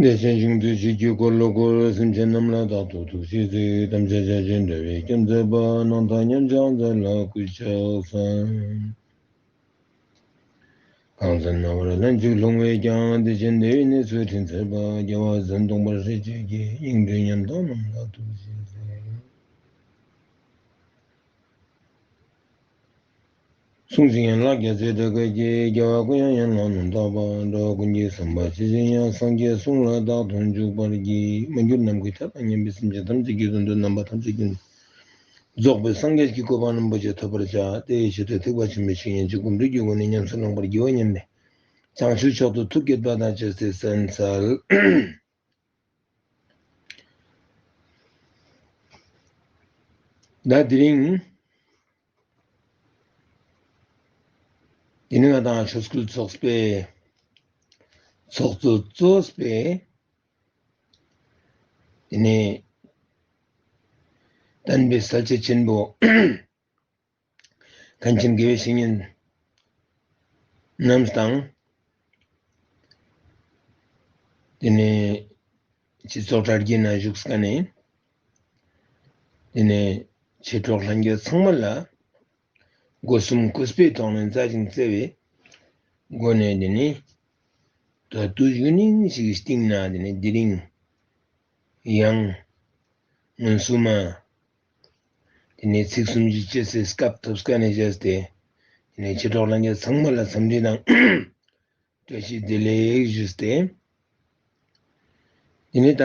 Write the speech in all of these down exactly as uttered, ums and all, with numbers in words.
བདེ་ཆེན་ཞིང་དུ་བྱེད་ཀྱི་འཁོར་ལོ་བསྐོར། སེམས་ཅན་རྣམས་ལ་བདག་ཏུ་ཐུགས་རྗེས་གཟིགས། དམ་ཅན་བརྒྱ་བྱིན་འདུལ་བའི་སྐྱབས་མཛད་པ། སྣང་མཐའ་མཉམ་གཞག་མཛད་ལ་གུས་ཕྱག་འཚལ། གང་ཚེ་རྣ་བར་ལན་གཅིག་ལྷུང་བས་ཀྱང་། བདེ་ཆེན་དེ་ཡི་གནས་ཚུལ་དྲན་ཚར་བ། རྒྱལ་བ་ཟན་དུང་དཔལ་སྲས་བཅས་ཀྱི། དབྱིངས་སྒྲོལ་ཉམས་རྟོགས་རྣམས་ལ་ཐུགས་རྗེས་གཟིགས། གསུང་ཞིང་ཡན་ལག་རྒྱ་མཚོའི་སྒྲ་སྐད་ཀྱིས། རྒྱལ་བ་ཀུན་དབྱངས་ཡན་ལག་རྣམ་དག་པ། འགྲོ་བ་ཀུན་གྱི་བསམ་པ་ཇི་བཞིན་དབྱངས། སངས་རྒྱས་གསུང་ལ་བདག་ཏུ་འཇུག་པར་བགྱི། མ་གྱུར་ནམ་མཁའི་མཐའ་དང་མཉམ་པའི་སེམས་ཅན་ཐམས་ཅད་ཀྱི་དོན་དུ་རྣམ་པ་ཐམས་ཅད་ཀྱི་རྫོགས་པའི་སངས་རྒྱས་ཀྱི་གོ་འཕང་རིན་པོ་ཆེ་ཐོབ་པར་བྱ། དེ་ཡི་ཕྱིར་དུ་ཐེག་པ་ཆེན་པོའི་བཤེས་གཉེན་གྱི་སྒོམ་སྒྲུབ་ཀྱི་སྒོ་ནས་ཉམས་སུ་བླང་བར་བགྱིའོ་སྙམ་པའི་བྱང་ཆུབ་མཆོག་ཏུ་ཐུགས་བསྐྱེད་པ་དང་བཅས་ཏེ་གསན་འཚལ། ད་དེ་རིང་དེ་ནི་ང་དང་ཆོས་སྐུལ་ཚོགས་པའི་ཚོགས་གཙོ་གཙོས་པའི་དེ་ནི་བསྟན་པའི་གསལ་བྱེད་ཆེན་པོ་མཁན་ཆེན་དགེ་བའི་བཤེས་གཉེན་རྣམས་དང་། དེ་ནས་སྤྱི་ཚོགས་གྲ་རྒྱས་ན་བཞུགས་ས་ནས་དེ་ནས་མཆེད་གྲོགས་ལྷན་རྒྱས་ཚང་མ་ལ་སྒོ་གསུམ་གུས་པའི་ཐོག་ནས་མཛའ་ཞིང་བརྩེ་བའི་སྒོ་ནས་དེ་ནས་ད་དུས་ཡུན་རིང་ཞིག་གི་སྟིང་ན་དེ་ནས་དེ་རིང་ཡང་མངོན་སུམ་མ་དེ་ནས་ཚིག་གསུམ་ཞུ་ཅེས་སི་སྐབས་ཐོབ་ས་ནས་བཞག་སྟེ། དེ་ནས་མཆེད་གྲོགས་ལྷན་རྒྱས་ཚང་མ་ལ་འཚམས་འདྲི་དང་བཀྲ་ཤིས་བདེ་ལེགས་ཞུས་ཏེ། དེ་ནས་ད་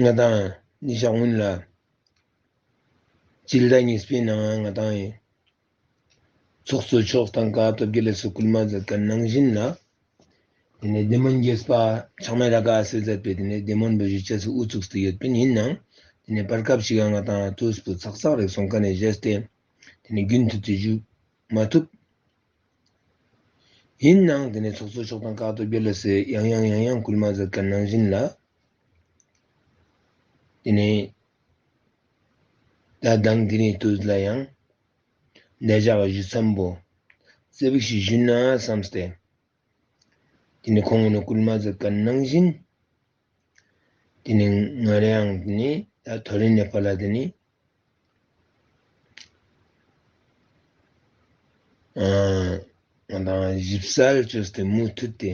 ང་དང་ཉི་ཤུ་སྔོན་ལ་སྤྱི་ཟླ་གཉིས་པའི་ནང་ང་དང་ཚོགས་གཙོ་མཆོག་དང་ཀ་སྟོབས་རྒྱལ་ལ་སོགས་སྐུལ་མ་མཛད་མཁན་ནང་བཞིན་ལ། དེ་ནས་བདེ་སྨོན་རྒྱས་པ་ཆགས་མེད་ར་ག་སེ་མཛད་པའི་དེ་ནས་བདེ་སྨོན་པོ་ཞུ་ཅེས་སུ་དབུ་བཙུགས་ཏེ་ཡོད་པིན། ཡིན་ནའང་དེ་ནས་བར་སྐབས་ཤིག་ང་དང་དུས་པོ་ཚགས་ཚགས་རེ་སོང་ཁ་ནས་བཞེས་ཏེ་དེ་ནས་རྒྱུན་མཐུད་དེ་ཞུ་མ་ཐུབ། ཡིན་ནའང་དེ་ནས་ཚོགས་གཙོ་མཆོག་དང་ཀ་སྟོབས་རྒྱལ་ལ་སོགས་ཡང་ཡང་ཡང་ཡང་སྐུལ་མ་མཛད་མཁན་ནང་བཞིན་ལ། དེ་ནས་ད་དང་དེ་རིང་དུས་ལ་ཡང་འདས་ཞག་གི་ཞུ་མཚམས་པོ་ཙེ་བིག་ཞིག་ཞུ་ན་བསམས་ཏེ། དེ་ནས་ཁོང་ངོ་ནས་སྐུལ་མ་མཛད་མཁན་ནང་བཞིན། དེ་ནས་ང་རེའང་དེ་ནས་ད་ཐོ་རེ་ནས་ཕར་ལ་དེ་ནས་ང་དང་ཞིབ་གསལ་བཅོས་ཏེ་མུ་མཐུད་དེ་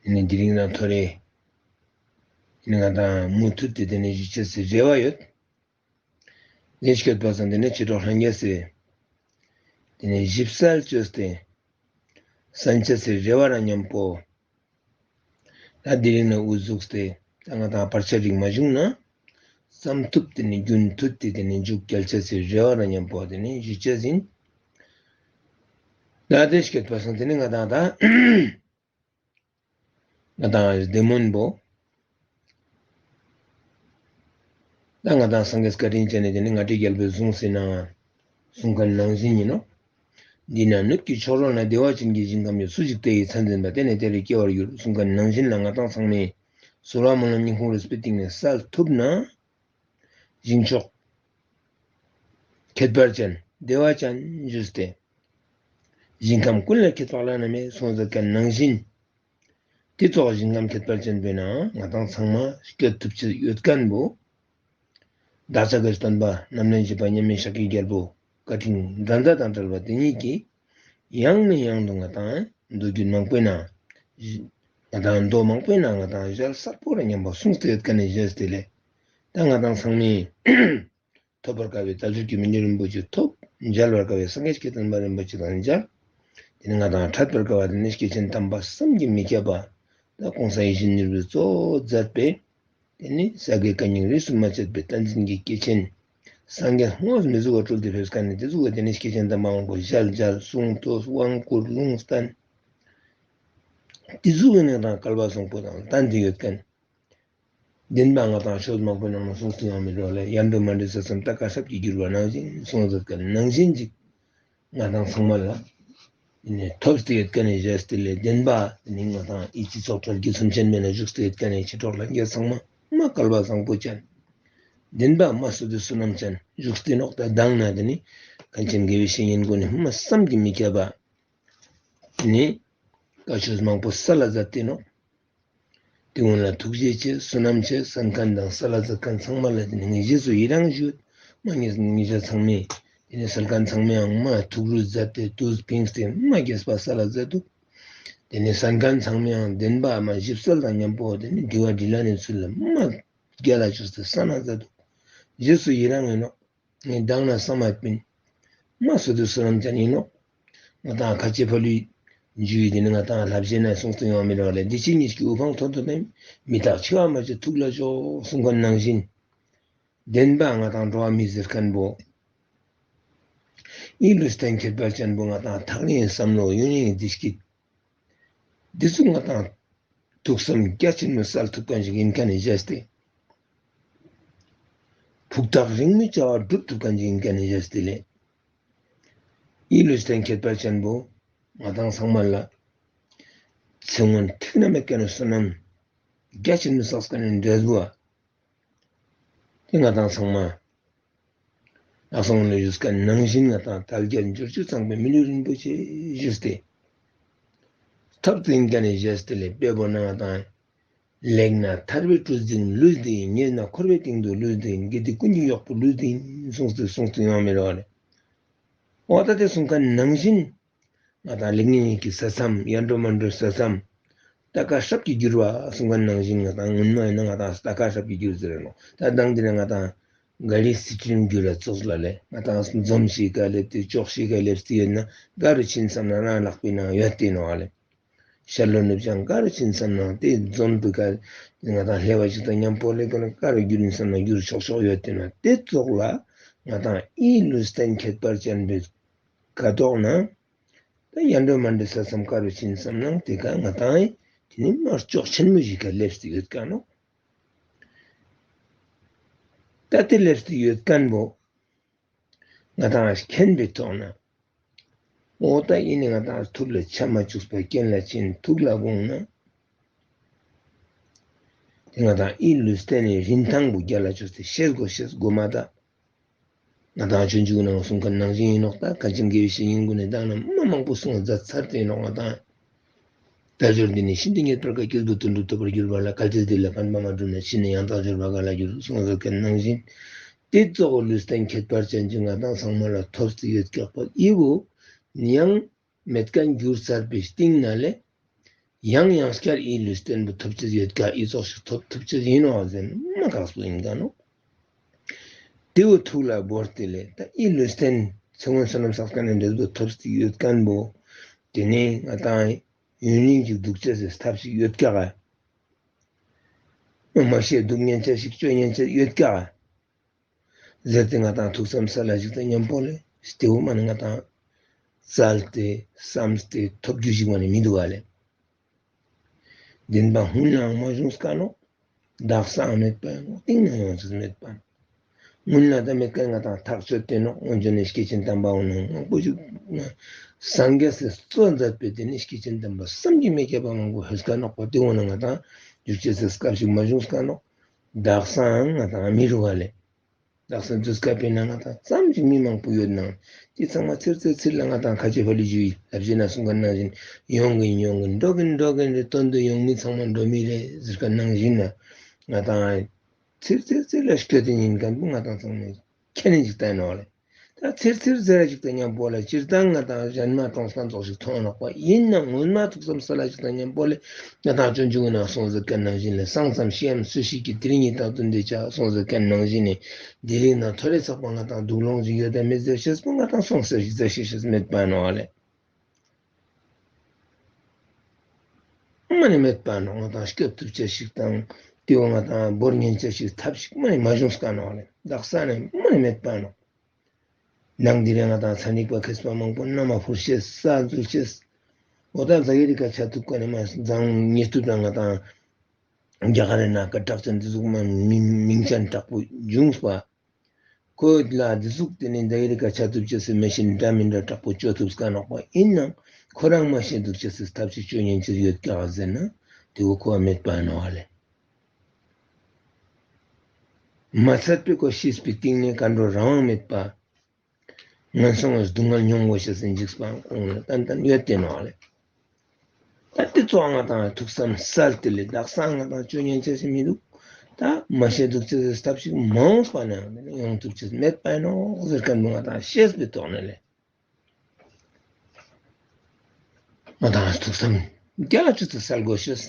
དེ་ནས་དེ་རིང་ན་ཐོ་རེ་དེ་ནས་ང་དང་མུ་མཐུད་དེ་དེ་ནས་ཞུ་ཅེས་སི་རེ་བ་ཡོད། ལེགས་སྐྱོད་པ་སང་དེ་ནས་མཆེད་གྲོགས་ལྷན་རྒྱས་སི་དེ་ནས་ཞིབ་གསལ་བཅོས་ཏེ་གསན་ཅེས་སི་རེ་བ་རང་མཉམ་པོ། ད་དེ་རིང་ན་དབུ་བཙུགས་ཏེ་ད་ང་དང་བར་ཆད་རིགས་མ་བྱུང་ན་བསམ་ཐུབ་དེ་ནས་རྒྱུན་མཐུད་དེ་དེ་ནས་མཇུག་སྐྱེལ་ཅེས་སི་རེ་བ་རང་མཉམ་པོ་དེ་ནས་ཞུ་ཅེས་ཡིན། ད་དེ་སྐྱོད་པ་སང་དེ་ནས་ང་དང་ད་ང་དང་བདེ་སྨོན་པོ། ད་ང་དང་སངས་རྒྱས་བཀའ་དྲིན་ཅན་ནི་དེ་ནི་ང་ཏྲི་རྒྱལ་པོའི་གསུང་ཟིན་ན་གསུང་མཁན་ནང་བཞིན་ཡིན་ནོ། འདི་ན་སྣོད་ཀྱི་མཆོག་རོལ་ན། བདེ་བ་ཅན་གྱི་ཞིང་ཁམས་ཡོད། སུ་ཞིག་དེ་ཡི་མཚན་འཛིན་པ། དེ་ནི་དེར་སྐྱེ་བར་འགྱུར། གསུང་མཁན་ནང་བཞིན་ལ་ང་དང་ཚང་མས་གསོལ་བ་སྨོན་ལམ་སྙིང་ཁོང་རུས་པའི་གཏིང་ནས་གསལ་ཐུབ་ན། ཞིང་མཆོག་ཁྱད་པར་ཅན་བདེ་བ་ཅན་ཞུས་ཏེ། ཞིང་ཁམས་ཀུན་ལས་ཁྱད་འཕགས་བླ་ན་མེད་གསུངས་མཛད་མཁན་ནང་བཞིན། དེ་ཚོགས་ཞིང་ཁམས་ཁྱད་པར་ཅན་པོའི་ནང་ང་དང་ཚང་མ་སྐྱོད་ཐུབ་ཅེས་ཡོད་མཁན་བོ། བདག་ཅག་གི་སྟོན་པ་རྣམ་གནོན་བཞི་པ་མཉམ་མེད་ཤཱཀྱའི་རྒྱལ་པོ་བཀའ་དྲིན་འགྲན་ཟླ་དང་བྲལ་བ་དེ་ཉིད་ཀྱིས་ཡང་ནས་ཡང་དུ་ང་དང་མདོ་རྒྱུད་མང་པོའི་ནང་ང་དང་མདོ་མང་པོའི་ནང་ང་དང་ཞལ་གསལ་པོ་ར་མཉམ་པ་གསུངས་ཏེ་ཡོད་མཁན་ནི་ཞེས་དེ་ལས་ད་ང་དང་ཚང་མས་ཐོབ་པར་དཀའ་བའི་དལ་འབྱོར་གྱི་མི་ནུས་རིན་པོ་ཆེ་ཐོབ། མཇལ་བར་དཀའ་བའི་སངས་རྒྱས་ཀྱི་བསྟན་པ་རིན་པོ་ཆེ་དང་མཇལ། དེ་ནས་ང་དང་འཕྲད་པར་དཀའ་བ་དེ་ནི་སྐྱེས་ཆེན་དམ་པ་བསམ་གྱིས་མི་ཁྱབ་པ། ད་གོང་ས་ཡིད་བཞིན་ནོར་བུས་གཙོ་བོ་མཛད་པའི་དེ་ནི་ས་དགེ་བཀའ་རྙིང་རིས་སུ་མ་ཆད་པའི་བསྟན་འཛིན་གྱི་སྐྱེས་ཆེན་སངས་རྒྱས་དངོས་མི་གཟུགས་པ་སྤྲུལ་ཏེ་ཕེབས་མཁན་ནི་དེ་གཟུགས་པ་དེ་ནི་སྐྱེས་ཆེན་དམ་པ་མང་པོ་ཞལ་མཇལ་གསུང་ཐོས་དབང་བསྐུར་ལུང་བསྟན། དེ་གཟུགས་པའི་ནང་དང་སྐལ་བ་བཟང་པོ་དང་ལྡན་ཏེ་ཡོད་མཁན། བདེན་པ་ང་དང་ཆོས་མང་པོའི་ནང་ན་གསུངས་ཏེ་ཡང་མི་འགྲོ་ལེ། ཡར་འགྲོ་མར་འགྲོའི་ས་མཚམས་ད་ག་སྲབ་ཀྱིས་བསྒྱུར་བ་ནང་བཞིན་གསུངས་མཛད་མཁན་ནང་བཞིན་ཅིག་ང་དང་ཚང་མ་ལ་ནི་ཐོབ་སྟེ་ཡོད་མཁན་ནི་ཞེས་དེ་ལས་བདེན་པ་ནི་ང་དང་ཨི་སྤྱི་ཚོགས་གྲ་རྒྱས་ཚུན་ཆད་མེད་ན་བཞུགས་ཏེ་ཡོད་མཁན་ནི་མཆེད་གྲོགས་ལྷན་རྒྱས་ཚང་མ་མ་སྐལ་བ་བཟང་པོ་ཅན། བདེན་པ་མ་བསོད་བདེ་བསོད་ནམས་ཅན་བཞུགས་ཏེ་ནོག། ད་དང་ན་དེ་ནི་མཁན་ཆེན་དགེ་བའི་བཤེས་གཉེན་ཀུན་ནི་མ་བསམ་གྱིས་མི་ཁྱབ་པ། ནི་བཀའ་ཆོས་མང་པོ་སལ་ལ་མཛད་དེ་ནོག། དེ་གུན་ལ་ཐུགས་རྗེ་ཆེ། བསོད་ནམས་ཆེ། གསན་མཁན་དང་གསལ་ལ་མཛད་མཁན་ཚང་མ་ལ་དེ་ནེ་ངས་རྗེས་སུ་ཡི་རང་ཞུ། མ་ངས་ངེད་ཅག་ཚང་མས་དེ་ནེ་གསན་མཁན་ཚང་མའང་མ་ཐུགས་རུས་མཛད་དེ་དུས་ཕིངས་ཏེ་མ་རྒྱས་པ་གསལ་ལ་མཛད་དུག་དེ་ནེ་གསན་མཁན་ཚང་མའང་བདེན་པ་མ་ཞིབ་གསལ་དང་མཉམ་པོ་དེ་ནེ་དྲི་བ་དྲིས་ལན་ནི་ཚུལ་ལ་མ་རྒྱལ་ལ་བཅོས་ཏེ་གསན་ན་མཛད་དུག་རྗེས་སུ་ཡི་རང་ཡིན་ནོག་ངས་མདང་ན་བསམ་མ་པིན། མ་སུ་དུ་བསོད་ནམས་ཅན་ཡིན་ནོག་ང་དང་ཁ་ཆེ་ཕ་ལུའི་རྒྱུད་དེ་ནི་ང་དང་ལྷ་བཞེས་ན་གསུངས་ཏེ་ཡོང་མི་རོགས་ལེ། འདི་ཕྱི་གཉིས་ཀྱི་དབུ་འཕང་མཐོ་མཐོ་དེ་མི་རྟག་འཆི་བ་མ་བྱེད་ཐུགས་ལ་འཇོག་གསུངས་མཁན་ནང་བཞིན། བདེན་པ་ང་དང་འགྲོ་བ་མི་ཟེར་མཁན་པོ། ཨི་ལུས་རྟེན་ཁྱད་པར་ཅན་པོ་ང་དང་ཐག་རིང་བསམ་བློ་ཡུན་རིང་བདེ་སྐྱིད། འདི་ཚོ་ང་དང་ཐུགས་བསམ་རྒྱ་ཆེན་མོ་གསལ་ཐུབ་མཁན་ཞིག་ཡིན་མཁན་ནི་བཞེས་ཏེ། ཕུགས་ཐག་རིང་མོའི་བྱ་བ་སྒྲུབ་ཐུབ་མཁན་ཞིག་ཡིན་མཁན་ནི་བཞེས་ཏེ་ལེ། ཨི་ལུས་རྟེན་ཁྱད་པར་ཅན་པོ་ང་དང་ཚང་མ་ལ་ཚེ་སྔོན་ཐིག་ན་མེད་མཁན་ནི་བསོད་ནམས་རྒྱ་ཆེན་མོ་བསགས་མཁན་ནི་འབྲས་བུ་བ། དེ་ང་དང་ཚང་མ་ལྷག་སོང་ལ་ཡོད་མཁན་ནང་བཞིན་ང་དང་དལ་བརྒྱད་འབྱོར་བཅུ་ཚང་པའི་མི་ལུས་རིན་པོ་ཆེ་ཞུས་ཏེ། ཐབས་དེ་ཡིན་མཁན་ནི་བཞེས་ཏེ་ལེ། དཔེ་བོ་ན་ང་དང་ལེགས་ན་ཐར་པའི་གྲུ་འཛིན་ལུས་འདི་ཡིན། ཉེས་ན་འཁོར་བའི་གཏིང་དུ་ལུས་འདི་ཡིན། དགེ་སྡིག་ཀུན་གྱི་གཡོག་པོ་ལུས་འདི་ཡིན་གསུངས་ཏེ་གསུངས་ཏེ་ཡོང་མི་རོགས་ལེ། འོ་ད་དེ་གསུངས་མཁན་ནང་བཞིན། ང་དང་ལེགས་ཉེས་གཉིས་ཀྱི་ས་མཚམས་ཡར་འགྲོ་མར་འགྲོའི་ས་མཚམས། རྟ་དཀར་སྲབ་ཀྱིས་བསྒྱུར་བ་གསུངས་མཁན་ནང་བཞིན་ང་དང་སྔོན་མ་ཡིན་ན་ང་དང་རྟ་དཀར་སྲབ་ཀྱིས་བསྒྱུར་ཟེར་ར་ནོག་ད་དང་དེ་ནེ་ང་དང་ག་རི་སི་ཁྲིན་བསྒྱུར་ར་ཙོགས་ལ་ལེ། ང་དང་འཛོམས་ཤིག་ག་ལེབས་ཏེ་ཅོག་ཤིག་ག་ལེབས་ཏེ་ཡོད་ན་ག་རུ་ཕྱིན་བསམ་ན་རང་ལག་པའི་ནང་ཡོད་དེ་ནོག་ལེ། ཤར་ལྷོ་ནུབ་བྱང་ག་རུ་ཕྱིན་བསམ་ན་དེ་འཛོམས་པའི་ག་ང་དང་ལྷེ་བ་ཞིག་དང་མཉམ་པོ་ལེ། ག་རུ་བསྒྱུར་ཡིན་བསམ་ན་བསྒྱུར་ཆོག་ཆོག་ཡོད་དེ་ན་དེ་ཙོགས་ལ་ང་དང་ཨི་ལུས་རྟེན་ཁྱད་པར་ཅན་པའི་ཀ་ཐོག་ན། ད་ཡར་འགྲོ་མར་འགྲོའི་ས་མཚམས་ག་རུ་ཕྱིན་བསམ་ན་དེ་ཀ་ང་དང་དེ་ནི་མར་ལྕོག་ཆེན་མོ་ཞིག་ག་ལེབས་ཏེ་ཡོད་མཁན་ནོག་ད་དེ་ལེབས་ཏེ་ཡོད་མཁན་པོ་ང་དང་མཁྱེན་པའི་ཐོག་ན། འོ་ད་ཨི་ནི་ང་དང་ཐུགས་ལ་ཆ་མ་བཅུག་པ་རྐྱེན་ལ་ཕྱིན་ཐུགས་ལ་དགོངས་ན། དེ་ང་དང་ཨི་ལུས་རྟེན་ནི་རིན་ཐང་པོ་རྒྱལ་ལ་བཅོས་ཏེ་ཤེས་དགོས་ཤེས་དགོས་མ་ད། ང་དང་སྤྱོད་འཇུག་ནང་གསུངས་མཁན་ནང་བཞིན་ཡིན་ནོག་ད་གངས་ཅན་དགེ་བའི་བཤེས་གཉེན་ཀུན་ནས་བདག་རྣམས་མ་མང་པོ་གསུངས་མཛད་ཚར་ཏེ་ཡིན་ནོག་ང་དང་། དལ་འབྱོར་འདི་ནི་ཤིན་ཏུ་རྙེད་པར་དཀའ། སྐྱེས་བུ་དོན་གྲུབ་ཐོབ་པར་གྱུར་པ་ལ། གལ་ཏེ་འདི་ལ་ཕན་པ་མ་བསྒྲུབས་ན། ཕྱིས་ནི་ཡང་དག་འབྱོར་པ་ག་ལ་འགྱུར། གསུངས་མཛད་མཁན་ནང་བཞིན། དེ་ཙོགས་ལུས་རྟེན་ཁྱད་པར་ཅན་ཅིག་ང་དང་ཚང་མ་ལ་ཐོབ་སྟེ་ཡོད་ཀྱག་པ་ཨི་བོ། ཡང་མེད་མཁན་གྱུར་ཚར་བའི་སྟེང་ན་ལེ། ཡང་ཡང་བསྐྱར་ཨི་ལུས་རྟེན་པོ་ཐོབ་ཅེས་ཡོད་ཀ་ཨི་ཙོགས་ཤིག་ཐོབ་ཐུབ་ཅེས་ཡིན་ནོག་ཟེར་ན་མ་ཁག་པོ་ཡིན་ཀ་ནོག་དེ་བོ་ཐུགས་ལ་བོར་ཏེ་ལེ་ད་ཨི་ལུས་རྟེན་ཚེ་སྔོན་བསོད་ནམས་བསགས་མཁན་ནི་འབྲས་བུ་ཐོབ་སྟེ་ཡོད་མཁན་པོ། དེ་ནི་ང་དང་ཡུན་རིང་ཅིག་འདུག་ཅེས་སི་ཐབས་ཤིག་ཡོད་ཀ་ག་མ་ཤེས་སྡུག་ཉན་ཅེས་ཤིག་སྤྱོད་ཉན་ཅེས་ཡོད་ཀ་ག་ཟེར་ཏེ་ང་དང་ཐུགས་བསམ་ས་ལ་ཞིག་དང་མཉམ་པོ་ལེ། སྟེ་བོ་མ་ནི་ང་དང་བཙལ་ཏེ་བསམས་ཏེ་ཐོབ་རྒྱུ་ཞིག་མ་ནི་མི་འདུག་ག་ལེ། བདེན་པ་སྔོན་ལའང་མ་བྱུང་ཀ་ནོག་དག་སའང་མེད་པ་ཡིན་ནོག་སྟིང་ནེ་ཡོང་ཅེས་མེད་པ་ནོག་སྔོན་ལ་ད་མེད་མཁན་ང་དང་ཐག་ཆོད་དེ་ནོག་སྔོན་བྱོན་ནི་སྐྱེས་ཆེན་དམ་པ་འོ་ན་མང་པོ་ཞིག་སངས་རྒྱས་སི་གཙོ་མཛད་པའི་དེ་ནི་སྐྱེས་ཆེན་དམ་པ་བསམ་གྱིས་མི་ཁྱབ་པ་མང་པོ་ཧེ་ཀ་ནོག་པ་དེ་འོ་ན་ང་དང་འཇུག་ཅེས་སི་སྐབས་ཤིག་མ་བྱུང་ཀ་ནོག་དག་སའང་ང་དང་མི་རུ་བ་ལེ། དག་ས་འདུས་ཀ་པེ་ན་ང་དང་ཙམ་ཞིག་མི་མང་པོ་ཡོད་ནའང་དེ་ཚང་མ་ཚེར་ཚེར་ཚེར་ལ་ང་དང་ཁ་ཆེ་ཕ་ལུའི་རྒྱུད་ལ་བཞིན་ན་གསུངས་མཁན་ནང་བཞིན་ཡོང་གིན་ཡོང་གིན་འགྲོ་གིན་འགྲོ་གིན་རེ་དོན་དུ་ཡོང་མི་ཚང་མ་འགྲོ་མི་རེ་ཟེར་མཁན་ནང་བཞིན་ན་ང་དང་ཚེར་ཚེར་ཚེར་ལ་སྐྱོད་དེ་ཉིན་མཁན་པོ་ང་དང་ཚང་མས་ཁས་ལེན་ཅིག་བསྟན་ནོག་ལེ། ད་ཚེར་ཚེར་ཟེར་ར་ཅིག་དང་མཉམ་པོ་ལ་སྤྱིར་བཏང་ང་དང་གཞན་མ་གྲོངས་མཁན་ཙོགས་ཤིག་མཐོང་ནོག་པ་ཡིན་ན་སྔོན་མ་ཐུགས་བསམ་ས་ལ་ཅིག་དང་མཉམ་པོ་ལ་ང་དང་སྤྱོད་འཇུག་ན་གསུངས་མཛད་མཁན་ནང་བཞིན་ལ་སང་ཙམ་ཤི་འམ་སུ་ཞིག་གིས་དེ་རིང་ཉིད་དང་བསྟུན་ཏེ་བྱ་གསུངས་མཛད་མཁན་ནང་བཞིན་ནི་དེ་རིང་ན་ཐོ་རེ་ཚག་པ་ང་དང་སྡུག་ལོང་ཞིག་ཡོད་དམ་མེད་ཟེར་ཤེས་པོ་ང་དང་སོང་ཟེར་ཞིག་ཟེར་ཤེས་ཤེས་མེད་པ་ནོག་ལེ། མ་ནི་མེད་པ་ནོག་ང་དང་སྐྱོབ་ཐུབ་ཅེས་ཤིག་དང་དེ་བོ་ང་དང་བོར་ཉན་ཅེས་ཤིག་ཐབས་ཤིག་མ་ནི་མ་བྱུང་ཀ་ནོག་ལེ། དག་ས་ནི་མ་ནི་མེད་པ་ནོག་ནང་དེ་རིང་ང་དང་ཚན་རིག་པ་མཁས་པ་མང་པོ་མནའ་མ་ཕུར་ཤེས་ས་འཛུལ་ཤེས། འོ་ད་ཛ་ཡི་རི་ཀ་ཆ་ཐུབ་ཀ་ནི་མ་ཟང་ཉེ་ཐུབ་དང་ང་དང་རྒྱ་གར་རི་ནང་ཀ་གྲགས་ཅན་འདི་ཟུག་མ་མིང་མིང་ཅན་དྲག་པོ་བྱུང་པ། ཁོ་ལ་འདི་ཟུག་དེ་ནི་ཛ་ཡི་རི་ཀ་ཆ་ཐུབ་ཅེས་སི་མེ་ཤིན་འདྲ་མི་འདྲ་དྲག་པོ་བཅོ་ཐུབ་ཀ་ནོག་པ་ཡིན་ནའང་ཁོ་རང་མ་ཤེས་འདུག་ཅེས་སི་ཐབས་ཤིག་བཅོ་ཉན་ཅེས་ཡོད་ཀ་ཟེར་ན་དེ་བོ་ཁོ་བ་མེད་པ་ནོག་ལེ། མ་ཚད་པའི་ཁོ་ཤེས་པའི་སྟེང་ནས་ག་འགྲོ་རང་དབང་མེད་པ། ངན་སོང་གི་སྡུག་བསྔལ་མྱོང་དགོས་ཤེས་སི་འཇིགས་པའང་ཁོང་ལ་ཏན་ཏན་ཡོད་དེ་ནོག་ལེ། ད་ ད་དེ་ཙོགས་ང་ཏང་ཐུགས་བསམ་སལ་ཏེ་ལེ་དག་ས་ང་ཏང་ཅོ་ཉན་ཅེས་སི་མི་འདུག་ད་མ་ཤེས་འདུག་ཅེས་སི་ཐབས་ཤིག་མ་འོངས་པ་ན་ཡང་ཡོང་ཐུབ་ཅེས་མེད་པ་ཨིན་ནོག་ཟེར་ཁན་བོ་ང་ཏང་ཤེས་པའི་ཐོག་ནས་ལེ། ང་ཏང་ཐུགས་བསམ་རྒྱ་ལ་ཅོ་ཅེས་སལ་དགོས་ཤེས་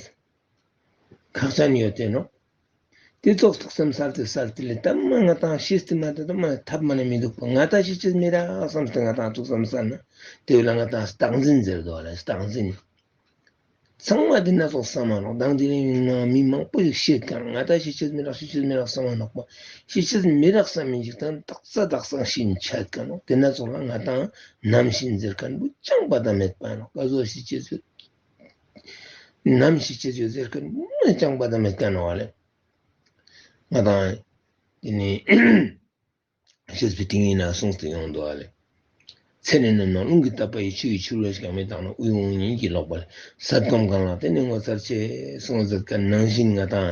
ཁག་ཅན་ཡོད་དེ་ནོག་དེ་ཙོགས་ཐུགས་བསམ་སལ་ཏེ་སལ་ཏེ་ལེ་ད་མ་ང་ཏང་ཤེས་ཏེ་མ་ད་ད་མ་ཐབས་མ་ནེ་མི་འདུག་པ། ང་ཏང་ཤེས་ཅེས་མི་རག་བསམ་སྟེ་ང་ཏང་ཐུགས་བསམ་སལ་ན་དེ་བོ་ལ་ང་ཏང་སྟངས་འཛིན་ཟེར་དོ་ལེ། སྟངས་འཛིན། ཚང་མ་དེ་ན་ཙོགས་བསམ་མ་ནོག། མདང་དེ་རིང་ཡིན་ན་མི་མང་པོ་ཞིག་ཤེས་ཁན་ང་ཏང་ཤེས་ཅེས་མི་རག་ཤེས་ཅེས་མི་རག་བསམ་མ་ནོག་པ། ཤེས་ཅེས་མི་རག་བསམ་མི་ཞིག་དང་དག་ས་དག་ས་ཤེས་ཆ་ཁན་ནོག། དེ་ན་ཙོགས་ལ་ང་ཏང་ནམ་ཤེས་ཟེར་ཁན་བོ་ཅང་པ་ད་མེད་པ་ནོག། ག་ཟུག་ཤེས་ཅེས་ཡོད། ནམ་ཤེས་ཅེས་ཡོད་ཟེར་ཁན་མ་ཅང་པ་ད་མེད་ཁན་ནོག་ལེ། ང་ཏང་དེ་ནི་ཤེས་པའི་ཏིང་ངེ་ན་གསུངས་ཏེ་ཡོང་དོ་ཨ་ལེ། ཚེ་ནི་ནམ་ནང་རླུང་གིས་བཏབ་པ་ཡི། ཆུ་ཡི་ཆུ་རོ་ཞིག་ཀྱང་མི་བཏང་ན། དབུལ་བོང་ཉིད་ཀྱིས་ལོག་པ་ལས། ཟད་སྐོམ་གང་ལ་དེ་ནི་ངོ་མཚར་ཆེ། གསུངས་ཟེར་ཁན་ནང་བཞིན་ང་ཏང་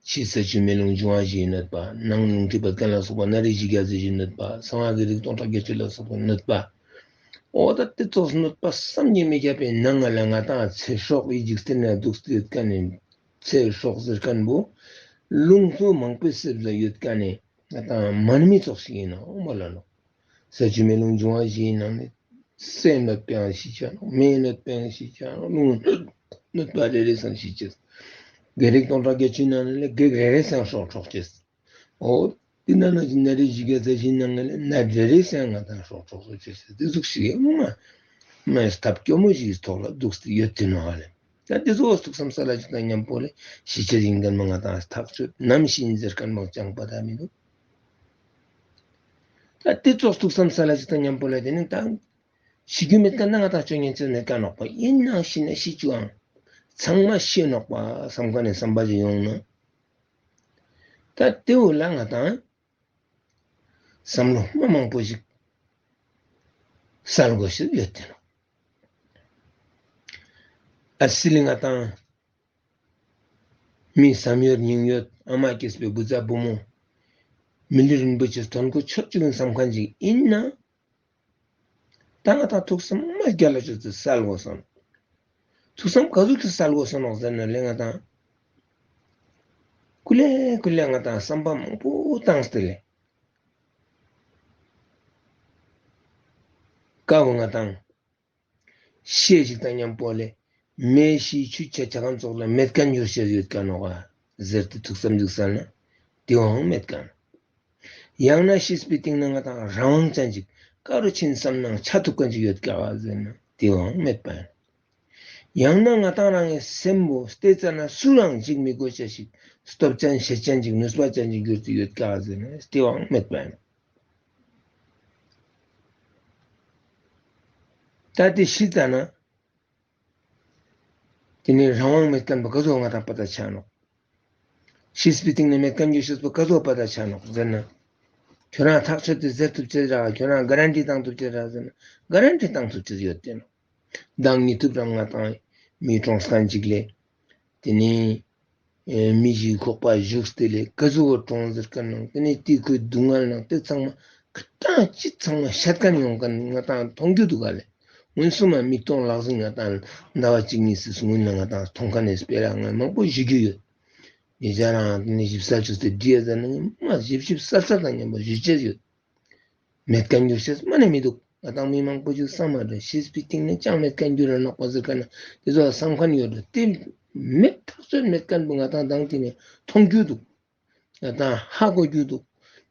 ཕྱི་ས་ཆུ་མེ་རླུང་འབྱུང་བ་བཞིའི་གནོད་པ། ནང་རླུང་མཁྲིས་པ་སྐམ་ལ་སོགས་པ། ན་རེ་བཞི་བརྒྱ་རྩ་བཞིའི་གནོད་པ། གསང་བ་བགེགས་རིགས་སྟོང་ཕྲག་བརྒྱད་ཅུ་ལ་སོགས་པའི་གནོད་པ། འོ་ད་དེ་ཙོགས་གནོད་པ་བསམ་གྱིས་མི་ཁྱབ་པའི་ནང་ང་ལ་ང་ཏང་ཚེ་སྲོག་གི་འཇིག་རྟེན་ན་འདུག་སྟེ་ཡོད་ཁན་ནི་ཚེ་སྲོག་ཟེར་ཁན་བོ་རླུང་འཚུབ་མང་པོའི་གསེབ་ལ་ཡོད་ཁན་ནི་ང་ཏང་མ་ནེ་མི་ཙོགས་ཤིག་ཨིན་ནོག་མ་ལ་ནོག། ས་ཆུ་མེ་རླུང་འབྱུང་བ་བཞིའི་ནང་ནེ་སའི་གནོད་པའང་ཤེས་ཆ་ནོག། མེའི་གནོད་པའང་ཤེས་ཆ་ནོག། རླུང་གནོད་པ་རེ་རེ་སང་ཤེས་ཅེས། བགེགས་རིགས་སྟོང་ཕྲག་བརྒྱད་ཅུའི་ནང་ནེ་བགེགས་རེ་རེ་སང་སྲོག་འཕྲོག་ཅེས། འོ་དེ་ན་ན་ཅི་ན་རེ་བཞི་བརྒྱ་རྩ་བཞིའི་ནང་ནེ་ན་རེ་རེ་སང་ང་ཏང་སྲོག་འཕྲོག་སོ་ཅེས་སི་དེ་ཟུག་ཤིག་མ་མ་ཐབས་སྐྱོ་མོ་ཞིག་གི་ཐོག་ལ་འདུག་སྟེ་ཡོད་དེ་ནོག་ཨ་ལེ། ད་དེ་ཙོགས་ཐུགས་བསམ་སལ་ཅེས་དང་མཉམ་པོ་ལེ་ཤེས་ཅེས་ཨིན་ཁན་མ་ང་ཏང་ཐག་ཆོད། ནམ་ཤེས་ཟེར་ཁན་མ་ཅང་པ་ད་མི་འདུག། ད་དེ་ཙོགས་ཐུགས་བསམ་སལ་ཅེས་དང་མཉམ་པོ་ལེ་དེ་ནི་ད་ཤི་རྒྱུ་མེད་ཁན་ན་ང་ཏང་ཅོ་ཉན་ཅེས་མེད་ཁན་ནོག་པ། ཨིན་ནའང་ཤི་ན་ཤི་ཅུག་ཨང་། ཚང་མ་ཤི་ནོག་པ་བསམ་ཁན་ནི་བསམ་པ་ཞིག་ཡོང་ན། ད་དེ་བོ་ལ་ང་ཏང་བསམ་བློ་མ་མང་པོ་ཞིག་སལ་དགོས་ཤེས་ཡོད་དེ་ནོག། ཨ་སི་ལི་ང་ཏང་མི་བསམ་ཡོད་སྙིང་ཡོད་ཨ་མ་སྐྱེས་པའི་བུ་ཚ་བུ་མོ་མི་ལུས་རིན་པོ་ཆེ་དོན་གོ་ཆོད་ཅུག་ཨིན་བསམ་ཁན་ཅིག་ཨིན་ན། ད་ང་ཏང་ཐུགས་བསམ་མ་རྒྱ་ལ་ཅོ་ཅེས་སལ་དགོས་སམ། ཐུགས་བསམ་ག་ཟུག་གི་སལ་དགོས་ས་ནོག་ཟེར་ན་ལེ་ང་ཏང་ཀུ་ལེ་ཀུ་ལེ་ང་ཏང་བསམ་པ་མང་པོ་བཏང་སྟེ་ལེ། ཀ་བོ་ང་ཏང་ཤེས་ཅིག་དང་མཉམ་པོ་ལེ་མེ་ཤི་ཆུ་ཆ་ཆ་ཁན་ཙོགས་ལ་མེད་ཁན་འགྱུར་ཤེས་ཡོད་ཁན་ནོག་ཟེར་ཏེ་ཐུགས་བསམ་ཅིག་སལ་ན་དེའང་མེད་ཁན། ཡང་ན་ཤེས་པའི་སྟེང་ན་ང་ཏང་རང་དབང་ཅན་ཅིག་ག་རུ་ཕྱིན་བསམ་ནའང་ཆ་ཐུབ་ཁན་ཅིག་ཡོད་ཀྱག་ཟེར་ན་དེའང་མེད་པ་ཨིན། ཡང་ན་ང་ཏང་རང་ངི་སེམས་པོ་སྟེ་ཙ་ན་སུ་རང་འཇིགས་མི་དགོས་ཅེས་ཤིག་སྟོབས་ཅན་ཤེད་ཅན་ཅིག་ནུས་པ་ཅན་ཅིག་གྱུར་ཏེ་ཡོད་ཀྱག་ཟེར་ན་དེའང་མེད་པ་ཨིན། ད་དེ་ཤི་ཙ་ན་དེ་ནི་རང་དབང་མེད་ཁན་བོ་ག་ཟུག་ང་ཏང་པ་ཏ་ཆ་ནོག། ཤེས་པའི་སྟེང་ནེ་མེད་ཁན་འགྱུར་ཤེས་པོ་ག་ཟུག་པ་ཏ་ཆ་ནོག་ཟེར་ན། ཁྱོད་རང་ཐག་ཆོད་དེ་ཟེར་ཐུབ་ཅེས་རག། ཁྱོད་རང་ག་རན་ཊི་བཏང་ཐུབ་ཅེས་རག་ཟེར་ན་ག་རན་ཊི་བཏང་ཐུབ་ཅེས་ཡོད་དེ་ནོག། མདང་ཉི་ཐུབ་རང་ང་ཏང་མི་གྲོངས་ཁན་ཅིག་ལེ། དེ་ནི་ཨེ་མི་ཞིག་ཁོག་པ་ཞུགས་ཏེ་ལེ་ག་ཟུག་གྲོངས་ཟེར་ཁན་ནང་དེ་ནི་དེ་ཁོའི་སྡུག་བསྔལ་ནང་དེ་ཚང་མ་ཁ་ཏང་ཅི་ཚང་མ་ཤད་ཁན་ཡོང་ཁན་ང་ཏང་མཐོང་རྒྱུ་འདུག་ག་ལེ། སྔོན་སུ་མ་མིག་སྟོང་ལག་ཟིན་ང་ཏང་ཟླ་བ་གཅིག་གཉིས་སི་སྔོན་ལ་ང་ཏང་མཐོང་ཁན་ནི་སྤེ་ར་ང་མང་པོ་ཞུ་རྒྱུ་ཡོད། ཉེ་ཆར་རང་དེ་ནི་ཞིབ་གསལ་ཅོས་ཏེ་བྲིས་ཡ་ཟེར་ན་མ་ཞིབ་ཞིབ་གསལ་གསལ་དང་མཉམ་པོ་ཞུ་ཅེས་ཡོད། མེད་ཁན་འགྱུར་ཤེས་མ་ནེ་མི་འདུག། ང་ཏང་མི་མང་པོ་ཞིག་བསམ་མ་རེ་ཤེས་པའི་སྟེང་ནེ་ཅང་མེད་ཁན་འགྱུར་ར་ནོག་པ་ཟེར་ཁན་དེ་ཚོ་བསམ་ཁན་ཡོད་རེད། དེ་མེད་ཐག་ཆོད་མེད་ཁན་བོ་ང་ཏང་མདང་དེ་ནེ་མཐོང་རྒྱུ་འདུག། ང་ཏང་ཧ་གོ་རྒྱུ་འདུག།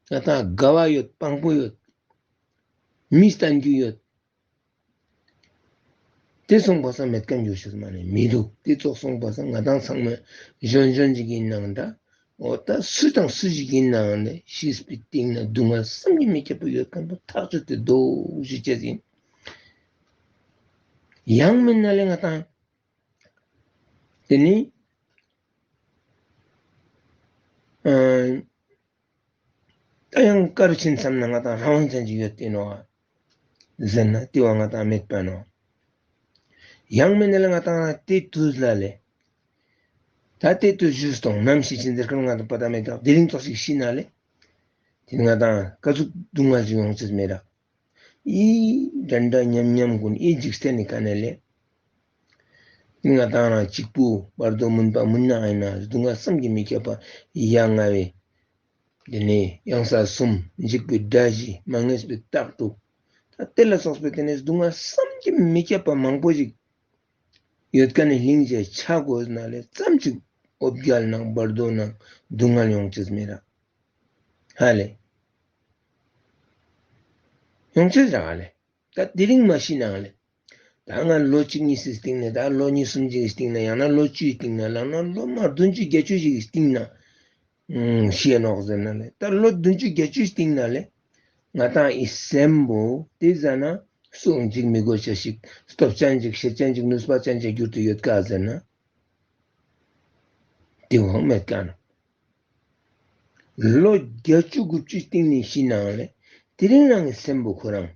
ང་ཏང་དགའ་བ་ཡོད་དཔང་པོ་ཡོད། མི་སྟན་རྒྱུ་ཡོད། དེ་སོང་པ་སང་མེད་ཁན་འགྱུར་ཤེས་མ་ནེ་མི་འདུག། དེ་ཙོགས་སོང་པ་སང་ང་ཏང་ཚང་མ་གཞོན་གཞོན་ཅིག་ཨིན་ནའང་འདྲ། འོ་ད་སུ་དང་སུ་ཞིག་ཨིན་ནའང་ལེ་ཤེས་པའི་སྟེང་ན་སྡུག་བསྔལ་བསམ་གྱིས་མི་ཁྱབ་པ་ཡོད་ཁན་བོ་ཐག་ཆོད་དེ་འདུག་ཞུ་ཅེས་ཨིན། ཡང་མིན་ན་ལེ་ང་ཏང་དེ་ནི་ཨ་ད་ཡང་ག་རུ་ཕྱིན་བསམ་ན་ང་ཏང་རང་དབང་ཅན་ཅིག་ཡོད་དེ་ནོག་ཟེར་ན་དེ་བོ་ང་ཏང་མེད་པ་ནོག། ཡང་མིན་ན་ལེ་ང་ཏང་དེ་དུས་ལ་ལེ་ད་དེ་དུས་ཞུས་སྟོང་ནམ་ཤི་ཕྱིན་ཟེར་ཁན་ང་ཏང་པ་ཏ་མེད་ཀྱག། དེ་རིང་ཙོགས་ཤིག་ཤི་ན་ལེ་དེ་ནི་ང་ཏང་ག་ཟུག་སྡུག་བསྔལ་ཞིག་ཡོང་ཅེས་མེད་ར། ཨི་འདྲ་འདྲ་མཉམ་མཉམ་གུན་ཨི་འཇིག་རྟེན་ནི་ཀ་ནེ་ལེ། ང་ཏང་རང་གཅིག་པུ་བར་དོ་མུན་པ་མུན་ནག་ཡིན་ན་སྡུག་བསྔལ་བསམ་གྱིས་མི་ཁྱབ་པ་ཡ་ང་བའི། དེ་ནས་ཡང་ས་གསུམ་འཇིགས་པའི་དགྲ་བཞི་མ་ངེས་པའི་རྟགས་དྲུག་ད་དེ་ལ་སོགས་པའི་དེ་ནས་སྡུག་བསྔལ་བསམ་གྱིས་མི་ཁྱབ་པ་མང་པོ་ཞིག་ཡོད་ཀ་ནས་ལྷིང་ཞེས་ཆ་དགོས་ན་ལས་ཙམ་ཅིག་འོ་བརྒྱལ་ནང་བར་དོ་ནང་སྡུག་བསྔལ་ཡོང་ཅེས་མེད་ར། ཧ་ལེ། ཡོང་ཅེས་ར་ཧ་ལེ། ད་དེ་རིང་མ་ཤི་ནའང་ལེ། ད་ང་ལོ་གཅིག་གཉིས་སི་སྟེང་ནས་ད་ལོ་གཉིས་གསུམ་ཅིག་སྟེང་ན་ཡང་ན་ལོ་བཅུའི་སྟེང་ན་ལང་ན་ལོ་མ་བདུན་ཅུ་བརྒྱད་ཅུ་ཞིག་སྟེང་ན་ཤི་ནོག་ཟེར་ན་ལེ། ད་ལོ་བདུན་ཅུ་བརྒྱད་ཅུའི་སྟེང་ན་ལེ། ང་ཏང་ཨི་སེམས་པོ་དེ་ཟ་ན་སུ་འཇིགས་མི་དགོས་ཅེས་ཤིག་སྟོབས་ཅན་ཅིག་ཤེད་ཅན་ཅིག་ནུས་པ་ཅན་ཅིག་གྱུར་ཏེ་ཡོད་ཀ་ཟེར་ན། དེ་བོ་མེད་ཀ་ནོག་ལོ་བརྒྱད་ཅུ་དགུ་བཅུའི་སྟེང་ནས་ཤི་ནའང་ལེ། དེ་རིང་རང་གི་སེམས་པོ་ཁོ་རང་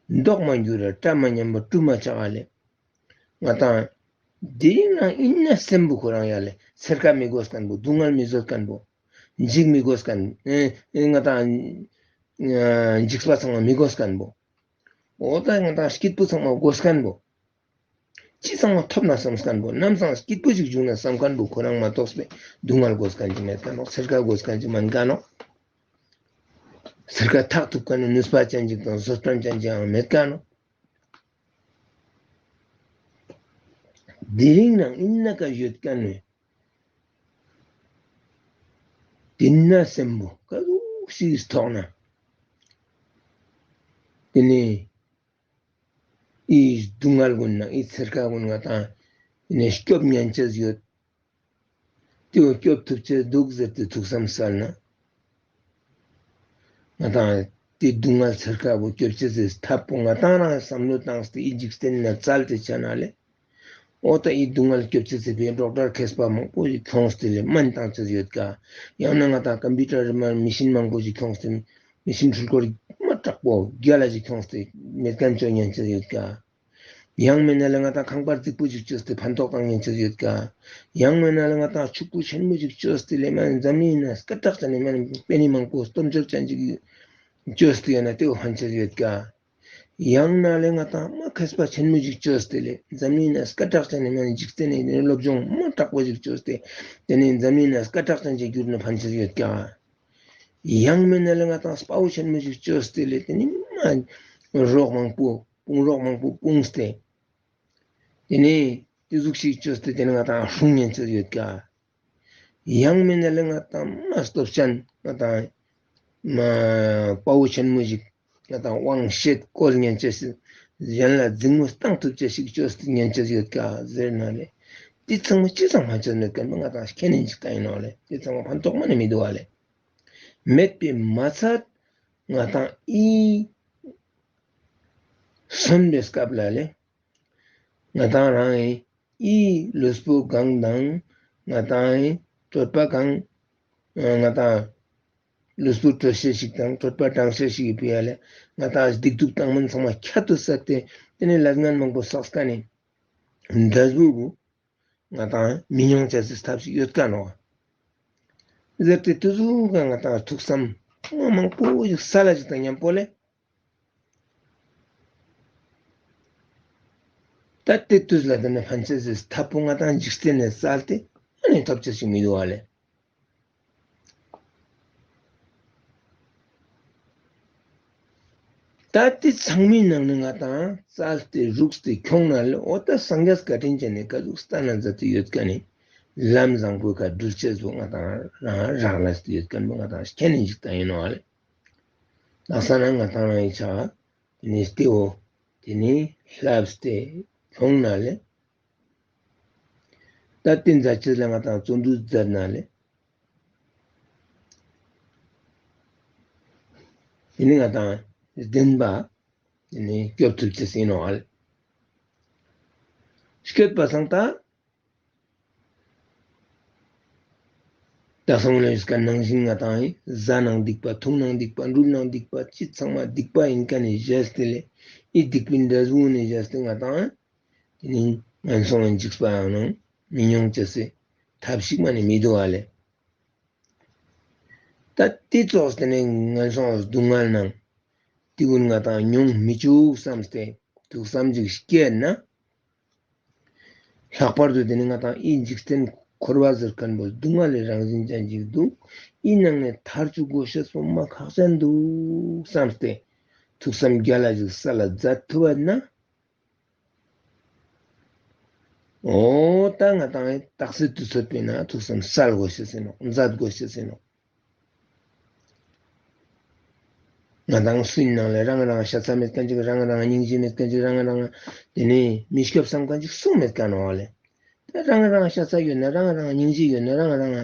མདོག་མ་འགྱུར་ར་སྐྲ་མ་ཉམས་པ་སྐྲུ་མ་ཆག་ག་ལེ། ང་ཏང་དེ་རིང་རང་ཡིན་ན་སེམས་པོ་ཁོ་རང་ཡ་ལེ་ཚེར་ཁ་མི་དགོས་མཁན་པོ་སྡུག་བསྔལ་མི་བཟོད་མཁན་པོ་འཇིགས་མི་དགོས་མཁན་ཨེ་ཨེ་ང་ཏང་ཨེ་འཇིགས་པ་ཚང་མ་མི་དགོས་མཁན་པོ་འོ་ད་ང་ཏང་སྐྱིད་པོ་ཚང་མ་དགོས་མཁན་པོ། ཅི་ཚང་མ་ཐོབ་ན་བསམ་མཁན་པོ་ནམ་སང་སྐྱིད་པོ་ཞིག་བྱུང་ན་བསམ་མཁན་པོ་ཁོ་རང་མ་གཏོགས་པའི་སྡུག་བསྔལ་དགོས་མཁན་ཅིག་མེད་མཁན་ནོག་ཚེར་ཁ་དགོས་མཁན་ཅིག་མན་མཁན་ནོག་ཚེར་ཁ་ཐག་ཐུབ་མཁན་ནི་ནུས་པ་ཅན་ཅིག་དང་བཟོད་པ་ཅན་ཅིག་ཡང་མེད་མཁན་ནོག་དེ་རིང་ནང་ཨིན་ན་ཀ་ཡོད་མཁན་ནི་དེ་ན་སེམས་པོ་ཀ་ཟུག་ཞིག་ཐོག་ན་དེ་ནི། ཨི་སྡུག་བསྔལ་ཀུན་ན་ཨི་ཚེར་ཁ་ཀུན་ང་ཏང་ནས་སྐྱོབ་ཉན་ཅེས་ཡོད། དེ་བོ་སྐྱོབ་ཐུབ་ཅེས་འདུག་ཟེར་ཏེ་ཐུགས་བསམ་གསལ་ན། ང་ཏང་དེ་སྡུག་བསྔལ་ཚེར་ཁ་བོ་སྐྱོབ་ཅེས་སི་ཐབས་པོ་ང་ཏང་རང་བསམ་བློ་བཏང་སྟེ་ཨི་འཇིག་རྟེན་ན་བཙལ་ཏེ་ཆ་ན་ལེ། འོ་ད་ཨི་སྡུག་བསྔལ་སྐྱོབ་ཅེས་སི་ཕིའ་ཌོག་ཊར་མཁས་པ་མང་པོ་ཞིག་ཁྱོངས་ཏེ་ལེ་སྨན་བཏང་ཅེས་ཡོད་ཀ་ཡང་ན་ང་ཏང་ཀམ་པུ་ཊར་མ་མེ་ཤིན་མང་པོ་ཞིག་ཁྱོངས་ཏེ་མེ་ཤིན་འཕྲུལ་འཁོར་མ་དྲག་པོ་རྒྱལ་ལ་ཞིག་ཁྱོངས་ཏེ་མེད་མཁན་བཅོ་ཉན་ཅེས་ཡོད་ཀ་ཡང་མེད་ན་ལེ་ང་ཏང་ཁང་པ་རྫིག་པོ་ཞིག་བཅོས་ཏེ་ཕན་ཐོགས་བཏང་ཉན་ཅེས་ཡོད་ཀ་ཡང་མེད་ན་ལེ་ང་ཏང་ཕྱུག་པོ་ཆེན་མོ་ཞིག་བཅོས་ཏེ་ལེ་མ་འཛམ་གླིང་ན་སྐད་གྲགས་ཅན་ནི་མ་ནི་པེ་ནེ་མང་པོ་སྟོབས་འབྱོར་ཅན་ཞིག་བཅོས་ཏེ་ཡོད་ན་དེ་བོ་ཕན་ཅེས་ཡོད་ཀ་ཡང་ན་ལེ་ང་ཏང་མ་མཁས་པ་ཆེན་མོ་ཞིག་བཅོས་ཏེ་ལེ་འཛམ་གླིང་ན་སྐད་གྲགས་ཅན་ནི་མ་ནི་འཇིག་རྟེན་ནི་སློབ་སྦྱོང་མ་དྲག་པོ་ཞིག་བཅོས་ཏེ་དེ་ནི་འཛམ་གླིང་ན་སྐད་གྲགས་ཅན་ཞིག་གྱུར་ན་ཕན་ཅེས་ཡོད་ཀ་ཡང་མེད་ན་ལེ་ང་ཏང་དཔའ་བོ་ཆེན་མོ་ཞིག་བཅོས་ཏེ་ལེ་དེ་ནི་མ་རོགས་མང་པོ་དཔུང་རོགས་མང་པོ་སྤུངས་ཏེ། དེ་ནས་དེ་ཟུག་ཞིག་བཅོས་ཏེ་དེ་ནས་ང་ཏང་སྲུང་ཉན་ཅེས་ཡོད་ཀ་ཡང་མེད་ན་ལེ་ང་ཏང་མ་སྟོབས་ཅན་ང་ཏང་མ་དཔའ་བོ་ཆེན་མོ་ཞིག་ང་ཏང་དབང་ཤེད་བཀོལ་ཉན་ཅེས་སི་གཞན་ལ་འཛིང་མོ་བཏང་ཐུབ་ཅེས་ཤིག་བཅོས་ཏེ་ཉན་ཅེས་ཡོད་ཀ་ཟེར་ན་ལེ། དེ་ཚང་མ་ཅི་ཚང་མ་བཅོས་མེད་མཁན་པོ་ང་ཏང་ཁྱེད་ནི་འཇིག་ཀ་ཡིན་ནོག་ལེ། དེ་ཚང་མ་ཕན་ཐོགས་མ་ནི་མི་འདུག་བ་ལེ། མེད་པའི་མ་ཚད་ང་ཏང་ཨི་གསོན་པའི་སྐབས་ལ་ལེ། ང་ཏང་རང་ཨི་ལུས་པོ་གང་དང་ང་ཏང་ཨི་གྲོད་པ་གང་ང་ཏང་ལུས་པོ་དྲོད་ཤེས་ཤིག་དང་གྲོད་པ་གྲང་ཤེས་ཤིག་གི་ཕི་ཡ་ལེ་ང་ཏང་སྡིག་སྡུག་བཏང་མིན་ཚང་མ་ཁྱད་དུ་བསད་དེ་དེ་ནས་ལས་ངན་མང་པོ་བསགས་ཀ་ནས་འབྲས་བུ་གུ་ང་ཏང་མི་མྱོང་ཅེས་སི་ཐབས་ཤིག་ཡོད་ཀ་ནོག་ཟེར་ཏེ་དེ་ཟུག་ག་ང་ཏང་ཐུགས་བསམ་མ་མང་པོ་ཞིག་ས་ལ་ཞིག་དང་མཉམ་པོ་ལེ། ད་དེ་དུས་ལ་དེ་ནས་ཕན་ཅེས་སི་ཐབས་པོ་ང་ཏང་འཇིག་རྟེན་ནས་བཙལ་ཏེ་ཨ་ནི་ཐོབ་ཅེས་ཤིག་མི་འདུག་བ་ལེ། ད་དེ་ཚང་མའི་ནང་ནས་ང་ཏང་བཙལ་ཏེ་རུག་སྟེ་ཁྱོང་ན་ལེ་འོ་ད་སངས་རྒྱས་བཀའ་དྲིན་ཅན་ནི་ཀ་ཟུག་སྟན་ན་མཛད་དེ་ཡོད་མཁན་ནི་ལམ་བཟང་པོའི་ཁ་འགྲུལ་ཅེས་སུ་ང་ཏང་རང་རག་ལས་ཏེ་ཡོད་མཁན་པོ་ང་ཏང་ཁྱེད་ནི་འཇིག་ད་ཡིན་ནོག་ལེ། ལགས་ས་ན་ང་ཏང་རང་ཡི་ཆ་དེ་ནི་སྟེའོ་དེ་ནི་ལྷབས་ཏེ་ཁྱོང་ན་ལེ། ད་དེ་མཛད་ཅེས་ལ་ང་ཏང་བརྩོན་འགྲུས་མཛད་ན་ལེ། དེ་ནི་ང་ཏང་བདེན་པ་དེ་ནི་སྐྱོབ་ཐུབ་ཅེས་ཡིན་ནོག་ལེ། སྐྱོད་པ་སང་ད། ད་སོང་ལེ་ཡོད་ཀ་ནང་བཞིན་ང་ཏང་ཡིན་བཟའ་ནང་སྡིག་པ་འཐུང་ནང་སྡིག་པ་འགྲུལ་ནང་སྡིག་པ་ཅི་ཚང་མ་སྡིག་པ་ཡིན་མཁན་ནི་བཞེས་ཏེ་ལེ། ཨི་སྡིག་པའི་འབྲས་བུ་ནི་བཞེས་ཏེ་ང་ཏང་དེ་ནི་ངན་སོང་ལ་འཇིགས་པའང་ནང་མི་མྱོང་ཅེས་སི་ཐབས་ཤིག་མ་ནི་མི་འདུག་བ་ལེ། ད་དེ་ཙོགས་དེ་ནི་ངན་སོང་སྡུག་བསྔལ་ནང་དེ་ཀུན་ང་ཏང་མྱོང་མི་བཅུག་བསམ་སྟེ་ཐུགས་བསམ་ཅིག་བསྐྱེད་ན། ལྷག་པར་དུ་དེ་ནི་ང་དང་ཨི་འཇིག་རྟེན་འཁོར་བ་ཟེར་མཁན་པོ་སྡུག་བསྔལ་ལི་རང་བཞིན་ཅན་ཅིག་འདུག། ཨི་ནང་ནས་ཐར་བཅུག་དགོས་ཤེས་པོ་མ་ཁག་ཅན་འདུག་བསམས་ཏེ། ཐུགས་བསམ་རྒྱ་ལ་ཞིག་སལ་ལ་མཛད་ཐུབ་པ་ན། འོ་ད་ང་དང་ཨི་རྟག་གསལ་དུས་ཚོད་པོའི་ནང་ཐུགས་བསམ་སལ་དགོས་ཤེས་ཡིན་ནོག། མཛད་དགོས་ཤེས་ཡིན་ནོག། ང་དང་སུའི་ནང་ལ་རང་རང་ཤ་ཚ་མེད་མཁན་ཅིག། རང་རང་སྙིང་རྗེ་མེད་མཁན་ཅིག། རང་རང་དེ་ནི་མི་སྐྱོབ་བསམ་མཁན་ཅིག་སུ་མེད་མཁན་ནོག་ལེ། ད་རང་རང་ཤ་ཚ་ཡོད་ན། རང་རང་སྙིང་རྗེ་ཡོད་ན། རང་རང་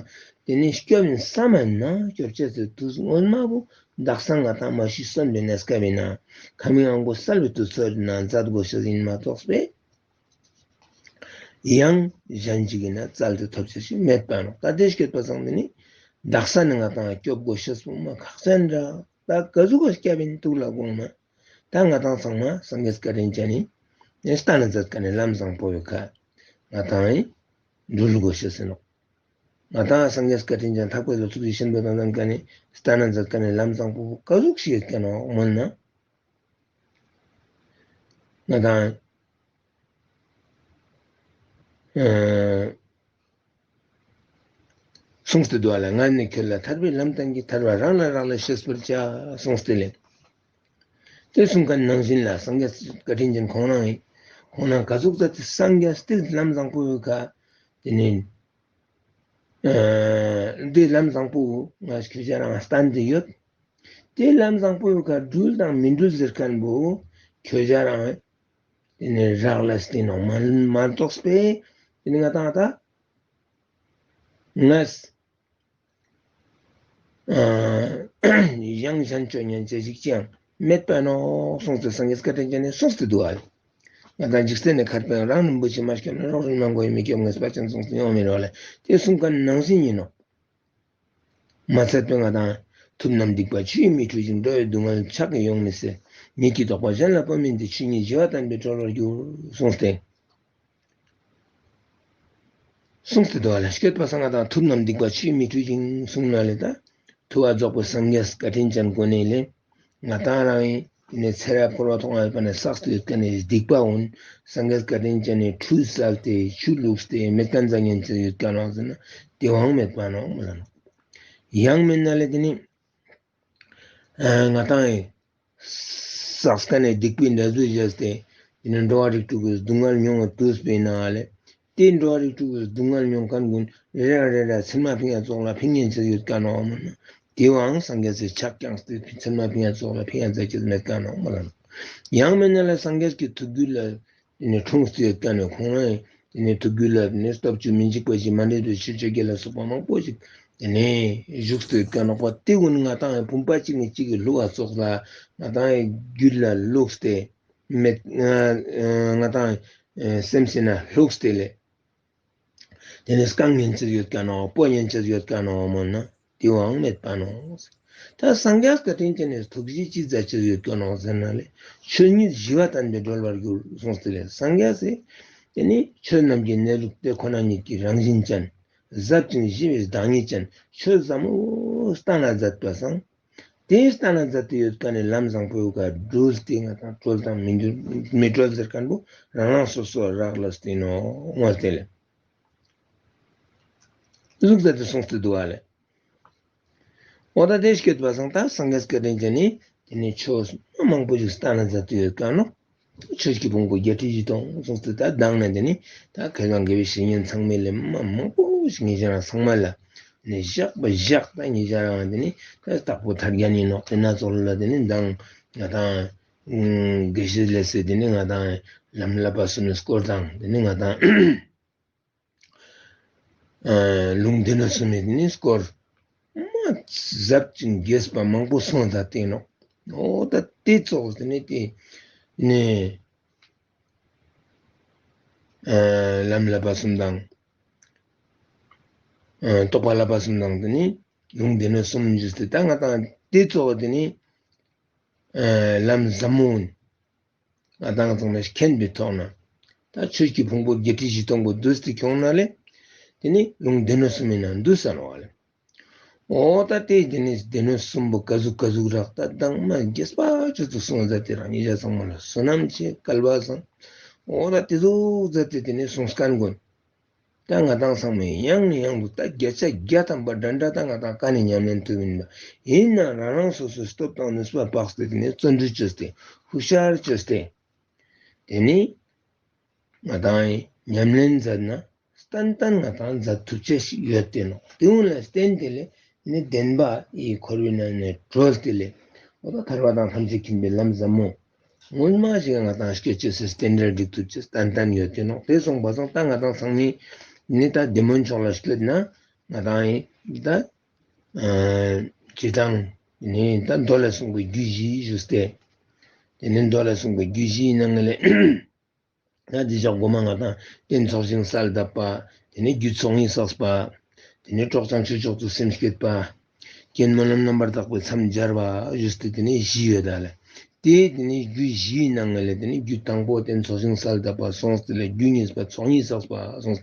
དེ་ནི་སྐྱོབ་ཡིན་བསམ་མ་ན་སྐྱོབ་ཅེས་སི་དུས་སྔོན་མ་བོ་དག་ས་ང་དང་མ་ཤི་གསོན་པའི་གནས་སྐབས་ཡིན་ན། ཁ་མིང་ཨང་གོ་སལ་བའི་དུས་ཚོད་ན་མཛད་དགོས་ཤེས་ཡིན་མ་གཏོགས་པས། ཡང་གཞན་ཅིག་ཡིན་ན་བཙལ་ཏེ་ཐོབ་ཅེས་ཤིག་མེད་པ་ནོག། ད་དེ་སྐྱོད་པ་སང་དེ་ནི་དག་ས་ནི་ང་དང་སྐྱོབ་དགོས་ཤེས་པོ་མ་ཁག་ཅན་ར། ད་ག་ཟུག་ག་སྐྱབས་ཡིན་ཐུགས་ལ་དགོངས་ན། ད་ང་དང་ཚང་མ་སངས་རྒྱས་བཀའ་དྲིན་ཅན་ནི་ནི་སྟན་ན་མཛད་མཁན་ནི་ལམ་བཟང་པོ་ཡོད་ཁ། ང་དང་ཡིན་འགྲུལ་དགོས་ཤེས་ཡིན་ནོག། ང་དང་སངས་རྒྱས་བཀའ་དྲིན་ཅན་ཐེག་པའི་ལོ་ཚོགས་ཀྱི་ཆེན་པོ་དང་ལྡན་མཁན་ནི་སྟན་ན་མཛད་མཁན་ནི་ལམ་བཟང་པོ་ག་ཟུག་ཞིག་ཡོད་མཁན་ནོག་མོལ་ན། ང་དང་ཨ་གསུངས་ཏེ་འདུག་པ་ལེ། ང་ནི་ཁྱོད་ལ་ཐར་པའི་ལམ་བསྟན་གྱི། ཐར་པ་རང་ལ་རག་ལས་ཤེས་པར་བྱ། གསུངས་ཏེ་ལེ། དེ་གསུངས་མཁན་ནང་བཞིན་ལ་སངས་རྒྱས་བཀའ་དྲིན་ཅན་ཁོང་རང་ཡིན། ཁོང་རང་ག་ཟུག་ཙ་དེ་སངས་རྒྱས་དེ་ལམ་བཟང་པོ་ཡོད་ཁ། དེ་ནི་ཨ་དེ་ལམ་བཟང་པོ་ང་ཁྱོད་ཅག་རང་སྟན་ཏེ་ཡོད། དེ་ལམ་བཟང་པོ་ཡོད་ཁ་འགྲུལ་དང་མི་འགྲུལ་ཟེར་མཁན་པོ་ཁྱོད་ཅག་རང་དེ་ནི་རག་ལས་ཏེ་ནོག་མ་མ་གཏོགས་པས། དེ་ནི་ང་དང་ད་ངས་ཨ་ཡང་གཞན་ཅོ་ཉན་ཅེས་ཤིག་ཅང་མེད་པ་ནོག་གསུངས་ཏེ་སངས་རྒྱས་བཀའ་དྲིན་ཅན་ནི་གསུངས་ཏེ་འདུག་པ་ལེ། ང་དང་འཇིག་རྟེན་ནི་ཁ་དཔེ་རང་རིན་པོ་ཆེ་མ་སྐྱོབ་ན་རོགས་རིན་མ་གོ་ཡི་མི་སྐྱོབ་ངེས་པ་ཅན་གསུངས་ཏེ་ཡོང་མི་རོགས་ལེ། དེ་གསུངས་མཁན་ནང་བཞིན་ཡིན་ནོག། མ་ཚད་པའི་ང་དང་ཐུབ་རྣམས་སྡིག་པ་ཆུ་ཡིས་མི་འཁྲུ་ཞིང་། འགྲོ་བའི་སྡུག་བསྔལ་ཕྱག་གིས་ཡོང་མི་སེལ། ཉིད་ཀྱི་རྟོགས་པ་གཞན་ལ་སྤོ་མིན་ཏེ། ཆོས་ཉིད་ཞི་བ་དམ་པས་གྲོལ་བར་འགྱུར། གསུངས་ཏེ། གསུངས་ཏེ་འདུག་པ་ལེ། སྐྱོད་པ་སང་ང་དང་ཐུབ་རྣམས་སྡིག་པ་ཆུ་ཡིས་མི་འཁྲུ་ཞིང་གསུངས་ན་ལེ། ད་ཐུབ་པ་རྫོགས་པའི་སངས་རྒྱས་བཀའ་དྲིན་ཅན་གོ་ནས་ལེ། ང་དང་རང་ཡིན་ནི་ཚེ་རབས་འཁོར་བ་ཐོག་མ་མེད་པ་ནས་བསགས་ཏེ་ཡོད་མཁན་ནི་སྡིག་པ་འོན་སངས་རྒྱས་བཀའ་དྲིན་ཅན་ནི་ཁྲུས་བསལ་ཏེ་ཆུ་བླུགས་ཏེ་མེད་མཁན་ཙ་ཉན་ཅེས་ཡོད་མཁན་ནོག་ཟེར་ན་དེ་བའང་མེད་པ་ནོག་མོལ་ལ་ནོག། ཡང་མིན་ན་ལེ་དེ་ནི་ཨ་ང་དང་ཡིན་བསགས་མཁན་ནི་སྡིག་པའི་འདྲ་བཟོ་བྱས་ཏེ་དེ་ནི་འགྲོ་བ་རིགས་དྲུག་གི་སྡུག་བསྔལ་མྱོང་བ་དུས་པའི་ནང་ལེ། དེ་འགྲོ་བ་རིགས་དྲུག་གི་སྡུག་བསྔལ་མྱོང་མཁན་ཀུན་རེ་རེ་རེ་རེ་ཚེར་མ་ཕིང་ཡ་ཙོགས་ལ་ཕིང་ཉན་ཅེས་ཡོད་མཁན་ནོག་མོལ་ན། དེ་བའང་སངས་རྒྱས་སི་ཕྱག་བརྐྱངས་ཏེ་ཚེར་མ་ཕིང་ཡ་ཙོགས་ལ་ཕིང་ཡ་མཛད་ཅེས་མེད་མཁན་ནོག་མོལ་ལ་ནོག། ཡང་མིན་ན་ལེ་སངས་རྒྱས་ཀྱི་ཐུགས་རྒྱུད་ལ་དེ་ནི་འཁྲུངས་ཏེ་ཡོད་མཁན་ནི་ཁོང་རང་དེ་ནི་ཐུགས་རྒྱུད་ལ་དེ་ནི་སྟོབས་བཅུ་མི་འཇིགས་པ་བཞི་མ་འདྲེས་པའི་ཆོས་བཅོ་བརྒྱད་ལ་སོགས་པ་མང་པོ་ཞིག་དེ་ནི་བཞུགས་ཏེ་ཡོད་མཁན་ནོག་པ། དེ་ཀུན་ང་དང་བུམ་པ་གཅིག་ནས་གཅིག་གི་བླུགས་པ་ཙོགས་ལ་ང་དང་རྒྱུད་ལ་བླུགས་ཏེ་མེད་ང་དང་སེམས་སི་ནང་བླུགས་ཏེ་ལེ། དེ་ནི་བཀང་ཉན་ཅེས་ཡོད་མཁན་ནོག། སྤོ་ཉན་ཅེས་ཡོད་མཁན་ནོག་མོལ་ན་དེ་བའང་མེད་པ་ནོག། ད་སངས་རྒྱས་བཀའ་དྲིན་ཅན་ནི་ཐུགས་རྗེ་ཅི་མཛད་ཅེས་ཡོད་མཁན་ནོག་ཟེར་ན་ལེ། ཆོས་ཉིད་ཞི་བ་དམ་པས་གྲོལ་བར་འགྱུར་གསུངས་ཏེ་ལེ། སངས་རྒྱས་སི་དེ་ནི་ཆོས་རྣམས་ཀྱི་གནས་ལུགས་དེ་ཁོ་ན་ཉིད་ཀྱི་རང་བཞིན་ཅན། ཟབ་ཅིང་ཞི་བའི་བདག་ཉིད་ཅན། ཆོས་ཟབ་མོ་སྟན་ན་མཛད་པ་སང་། དེ་སྟན་ན་མཛད་དེ་ཡོད་མཁན་ནི་ལམ་བཟང་པོའི་ཀ་འགྲུལ་ཏེ་ང་དང་གྲོལ་དང་མི་འགྲུལ་མི་གྲོལ་ཟེར་མཁན་པོ་རང་རང་སོ་སོ་རག་ལས་ཏེ་ནོག་མོལ་ཏེ་ལེ། ཟུག་ཟེར་ཏེ་གསུངས་ཏེ་འདུག་པ་ལེ། འོ་ད་དེ་སྐྱོད་པ་སང་ད་སངས་རྒྱས་བཀའ་དྲིན་ཅན་ནི་དེ་ནི་ཆོས་མང་པོ་ཞིག་སྟན་ན་མཛད་དེ་ཡོད་མཁན་ནོག། ཆོས་ཀྱི་ཕུང་པོ་བརྒྱད་ཁྲི་བཞི་སྟོང་གསུངས་ཏེ་ད་མདང་ནས་དེ་ནི་ད་མཁས་པ་དགེ་བའི་བཤེས་གཉེན་ཚང་མས་ལེ་མ་མང་པོ་ཞིག་ཉེ་ཞ་རང་ཚང་མ་ལ་ནི་བཞག་པ་བཞག་ད་ཉེ་ཞ་རང་དེ་ནི་ད་དྭགས་པོ་ཐར་རྒྱན་ཡིན་ནོག། དེ་ན་ཙོགས་ལ་དེ་ནི་མདང་ང་དང་དགེ་བཤེས་ལེ་སི་དེ་ནི་ང་དང་ལམ་བསླབ་པ་གསུམ་མི་སྐོར་དང་དེ་ནི་ང་དང་ལུང་སྡེ་སྣོད་གསུམ་མི་དེ་ནི་སྐོར་མ་ཟབ་ཅིང་རྒྱས་པ་མང་པོ་གསུངས་ད་དེ་ནོག། འོ་ད་དེ་ཙོགས་དེ་ནི་དེ་ནི་ལམ་བསླབ་པ་གསུམ་དང་རྟོགས་པ་བསླབ་པ་གསུམ་དང་དེ་ནི་ལུང་སྡེ་སྣོད་གསུམ་ཞུས་ཏེ་ད་ང་དང་དེ་ཙོགས་དེ་ནི་ལམ་ཟབ་མོ་ང་དང་ཚང་མས་མཁྱེན་པའི་ཐོག་ན་ད་ཆོས་ཀྱི་ཕུང་པོ་བརྒྱད་ཁྲི་བཞི་སྟོང་པོ་བསྡུས་ཏེ་ཁྱོང་ན་ལེ། དེ་ནི་ལུང་སྡེ་སྣོད་གསུམ་མི་ནང་བསྡུས་ས་ནོག་པ་ལེ། འོ་ད་དེ་དེ་ནི་སྡེ་སྣོད་གསུམ་པོ་ག་ཟུག་ག་ཟུག་རག་ད་མདང་མ་རྒྱས་པ་ཆོས་ཚུལ་གསུངས་ཟེར་དེ་རང་ཉེ་ཞ་ཚང་མ་ལ་བསོད་ནམས་ཆེ་སྐལ་བ་བཟང་ འོ་ད་དེ་ཟུག་མཛད་དེ་དེ་ནས་གསུངས་མཁན་ཀུན། ད་ང་དང་ཚང་མས་ཡང་ནས་ཡང་དུ་ད་བརྒྱ་ཆ་བརྒྱ་ཐམ་པ་འདྲ་འདྲ་ད་ང་དང་ཀ་ནས་ཉམས་ལེན་ཐུབ་ཡིན་པ། ཡིན་ན་རང་རང་སོ་སོའི་སྟོབས་དང་ནུས་པ་དཔགས་ཏེ་དེ་ནས་བརྩོན་འགྲུས་བཅོས་ཏེ་ཧུ་ཤར་བཅོས་ཏེ། དེ་ནས་ང་དང་ཉམས་ལེན་མཛད་ན་ཏན་ཏན་ང་དང་མཛད་ཐུབ་ཅེས་ཤིག་ཡོད་དེ་ནོག། དེ་ཀུན་ལ་བརྟེན་ཏེ་ལས་ནི་བདེན་པ་ཡི་འཁོར་བའི་ནང་ནས་གྲོལ་ཏེ་ལས་འོ་ད་ཐར་པ་དང་ཐམས་ཅད་མཁྱེན་པའི་ལམ་ཟབ་མོ་ངོ་མ་ཞིག་ང་དང་སྐྱེ་ཅེས་སི་རྟེན་འབྲེལ་འགྲིག་ཐུབ་ཅེས་ཏན་ཏན་ཡོད་དེ་ནོག། དེ་སོང་པ་སང་ད་ང་དང་ཚང་མས་ནི་ད་བདེ་སྨོན་མཆོག་ལ་སྐྱོད་ན་ང་དང་ཡིན་ད་ཨ་ཅི་དང་ནི་ད་མདོ་ལས་གསུངས་པའི་རྒྱུད་བཞི་ཞུས་ཏེ། དེ་ནི་མདོ་ལས་གསུངས་པའི་རྒྱུད་བཞིའི་ནང་ལས། ད་དེ་ཞག་གོ་མ་ང་དང་རྟེན་ཚོགས་ཞིང་གསལ་གདབ་པ། དེ་ནས་རྒྱུ་ཚོགས་གཉིས་བསགས་པ། དེ་ནས་གྲོགས་བྱང་ཆུབ་མཆོག་ཏུ་སེམས་བསྐྱེད་པ། རྐྱེན་སྨོན་ལམ་རྣམ་པར་དག་པས་མཚམས་སྦྱར་བ་ཞུས་ཏེ་དེ་ནས་བཞི་ཡོད་ད་ལེ། དེ་དེ་ནས་རྒྱུད་བཞིའི་ནང་ལས་དེ་ནས་རྒྱུད་དང་པོ་རྟེན་ཚོགས་ཞིང་གསལ་གདབ་པ་སོང་སྟེ་ལས་རྒྱུད་གཉིས་པ་ཚོགས་གཉིས་བསགས་པ་སོང་